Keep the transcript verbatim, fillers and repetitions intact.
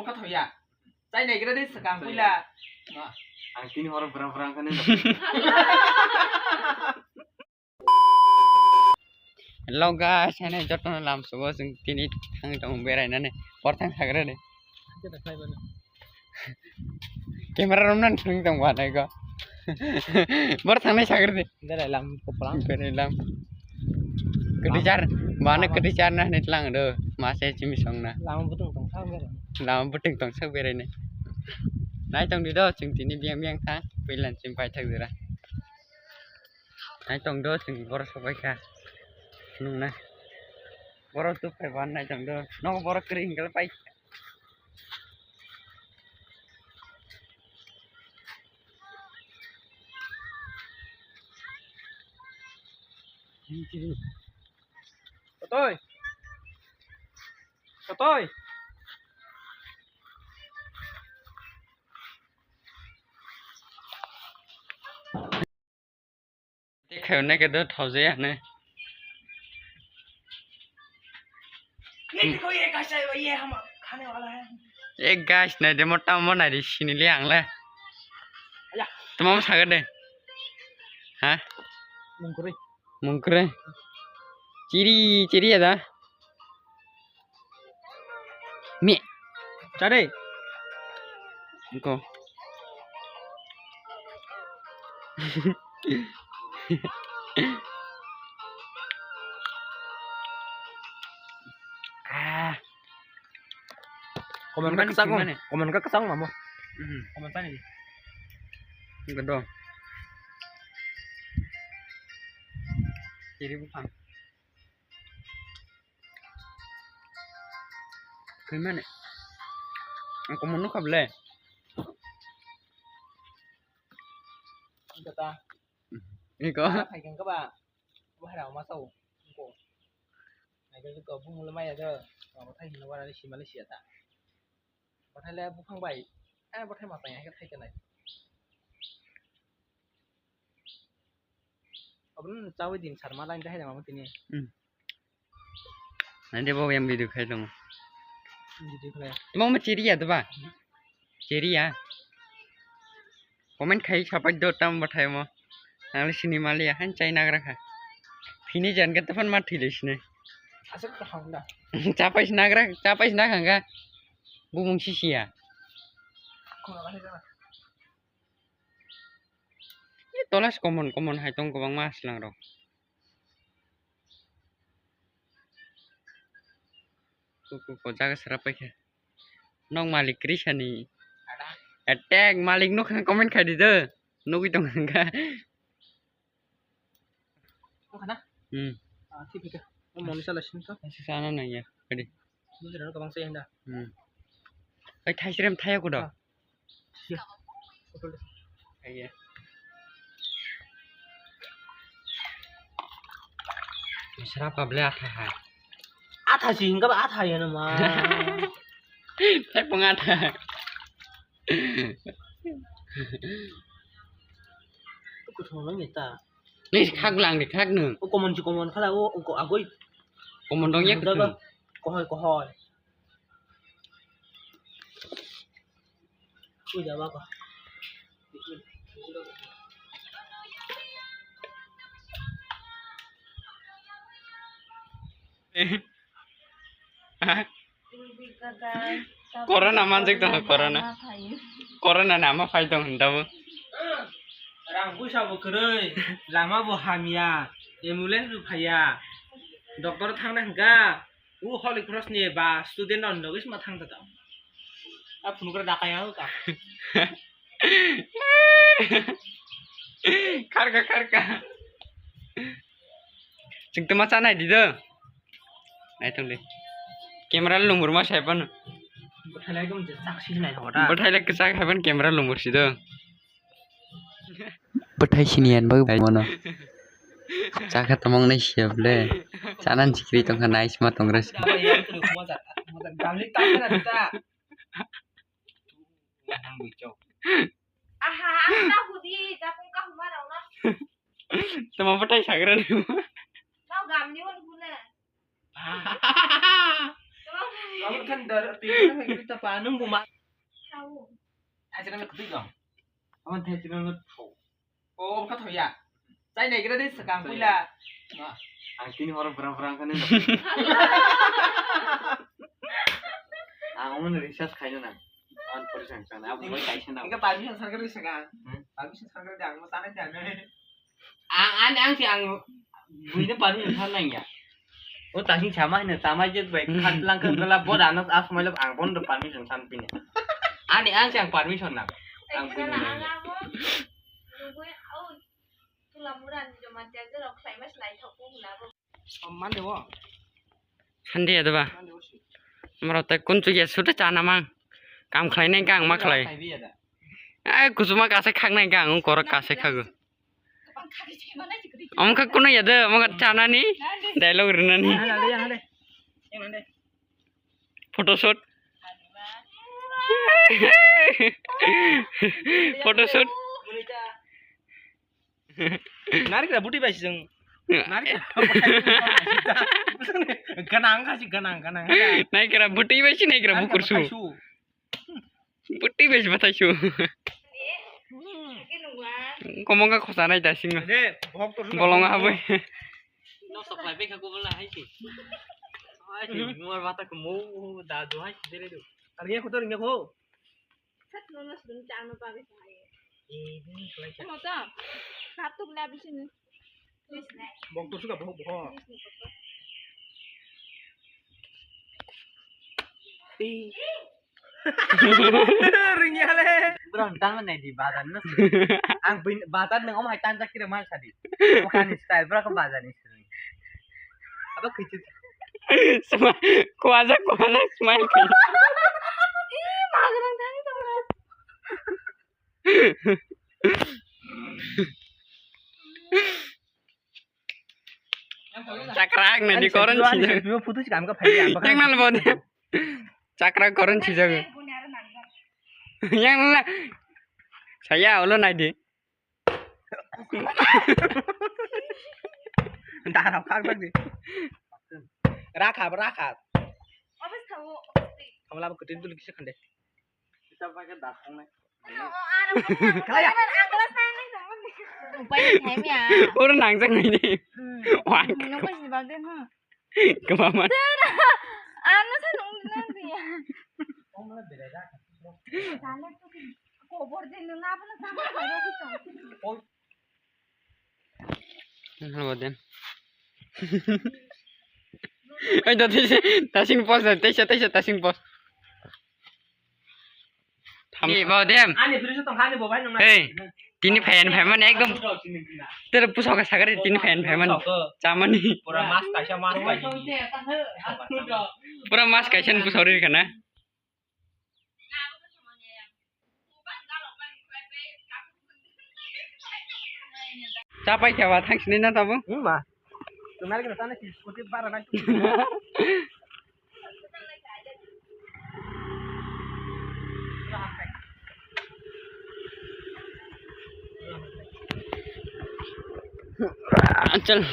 Kha thoya. Chai naigra de swkang puila. Ang tini horo bwrang bwrang khe nini. Hello guys, hene jotono lam sugo chwng tini thang tong berainani. Bor thang sagra de. Camera room nan thang tong ba nai go. Bor thang nai sagra de. Berai lam koplang. Berai lam. Kedi jar, bana kedi jar na hene tlang do. Mase chimi song na. Lam butung tong thang berai. Lam butung tong sak berai ne. Nai tong di do chwng tini biang biang thang. Puilan chim pai thak dira. Nai tong do chwng borok sok bai kha. Nung na. Borok tuk pai ban nai tong do. Nogo borok kwrwi hinkhe pai. Kotoi. Kotoi. Te khayo nai khe do thojaya hwnwi. ये देखो, ये कैसा है, ये हम खाने वाला है। Ek guys, nai de mota mo nai de sini le ang le. Aya. Tamo saga de. Ha? Mungkuri. Mungkuri. Chiri, chiri ada. Mi. Chare. Ko. Ah. Comment ka kesang, comment ka kesang mamo. Mhm. Comment tani. Gedo. Kiri bukan. Kemana? Aku mau nukap le. Kata. Iko. Hai keng kaba. Wah rau ma sau. Ko. Hai keng ko bung le maya do. Ko thai hin wara si Malaysia ta. Bathai le buphang bai. Eh, bathai ma tang ya khe thai kanai. Abun chawi din sarma lain dahai dama tini. Hmm. Nanti bo yang video khai dong. Video khai. Mo mo chiri ya to ba? Chiri ya. Comment khai sapai do tam bathai mo. Ang le sini mali ya han chai nagra kha. Phini jan ka tafan ma thile sini. Asal ka hang da. Chapai sinagra, chapai sinakhang ka. Bumung sisi ya. Khona ka hega. Tolas common, common hai tong kwbangma slang rok. Ko, ko, ko, jaga sara paikha. Nok malik Krisani. Attack, malik nuk comment khai di do. Nugui tong kha. Wngkha na? Hmm. Ah, thik kha. O moni chala sini to. Asa sana nang ya. Kadi. Bujra no kabang saya handa. Hmm. Ai thaisrem thaya kuda. Ah. Iya. Iya. Sera pable atha hai. Atha si hingka ba atha ya nama. Thai pung atha. Kuthung nang ya ta. Ni khak lang ni khak nung. O common si common khala o ko agoi. Common dong ya kuthung. Kohoi kohoi. Ui da ba ko. Corona manjak tongo, corona. Corona ni ama phai tong hinda bo. Rang puisa bo kwrwi, lama bo hamya, ambulance bo phaiya, doctor thangna hwnkha, o Holy Cross ni ba student rok ni loge se ma thang tata. A phunukra dakaya ka. Kharka, kharka. Chwng tuma chanai di do. Nai tong di. Camera lumur ma sai pano. Bwthai lai kwchak hai pano camera lumur si do. Bwthai sini yan bagwi bai mano. Chakha tamang nai siya ble. Chanan chikri tongkha nai sima tongra si. Aha, ang ta hudi, jakung kahuma rok no. Tama bwthai sagra ni. Tau gam ni wal huna. Ang kan dar, pi, ta pa, nung buma. Thai chana khutui dong. Aman thai chana no thau. O, o kha thoya. Chai nai gira de sakang puila. Ma. Ang tini horo brang brang kane. Ang omo research khaina na. Ang pori sang sang. Ang bai kaisa na. Ingka permission sarkar de sakang. Hmm? Permission sarkar de ang mo sana jana. Ang, ang, ang si ang buina permission san nang ya. O tasing sama hino, sama je bai khat lang khat la bo dano as mailo ang bon do permission san pini. Ani ang si ang permission na. Ang pini na. Mande wo. Sandi ya deba. Mande wo si. Maro te kun chu ya suta chana mang. Kam khlai nai kang ma khlai. Khai bi ya da. Ai kusuma kase khak nai kang, korok kase khago. Omo kha kuno ya de, omo kha chanani. Dialogue rinani. Yang nande, yang nande. Yang nande. Photoshoot. Photoshoot. Narikra buti bai sijeng. Narikra. Ganang kasi ganang ganang. Naikra buti bai si naikra bukur su. Buti bai si batai su. Komonga khosa nai da singa. Bolonga haboi. Nosto khlai bai kha kubula hai si. Ai si muar bata kumu da do hai si dere do. Arya ko to ringa ko. Sat nono sudun chang no pabe sai. Eh, ini khlai sa. Mo ta. Satu bela bisin. Bok to suka bohok bohok. Ringya le. Bro, tang nai di bazar no. Ang bazar nang om hai tan jak kira mal sadi. Okan style bro ko bazar ni. Apa kecil. Semua kuasa kuasa smile. Ih, magrang tadi tuh. Chakrak na di koron si. Dua putus kam ka phai ya. Yang nal bodi. Chakrak koron si jago. Yang nal. Saya ulo nai di. Darap kak tak di. Rakap rakap. Kamla ba kutin dulu kisa khande. Kita pakai dasang nai. Kaya. Oro nang jang ni. Wan. Kemama. Ano sa nung nang dia. Kobor din nung apa nang sama kaya kita. Halo, Boden. Oi, da, teisa, tasing pos, da, teisa, teisa, tasing pos. Tham. Ei, Boden. Ani fridge tong khani bo bai nang. Ei, tini phayan phaman ekdom. Tere pusoka sagari tini phayan phaman. Chamani. Pura mas kaisa mas kaisa. Pura mas kaisa ni pusori kana. Chapai khewa thang sini na tabo? Hmm, ma. Tunari kita sana si scooty bara na. Chal.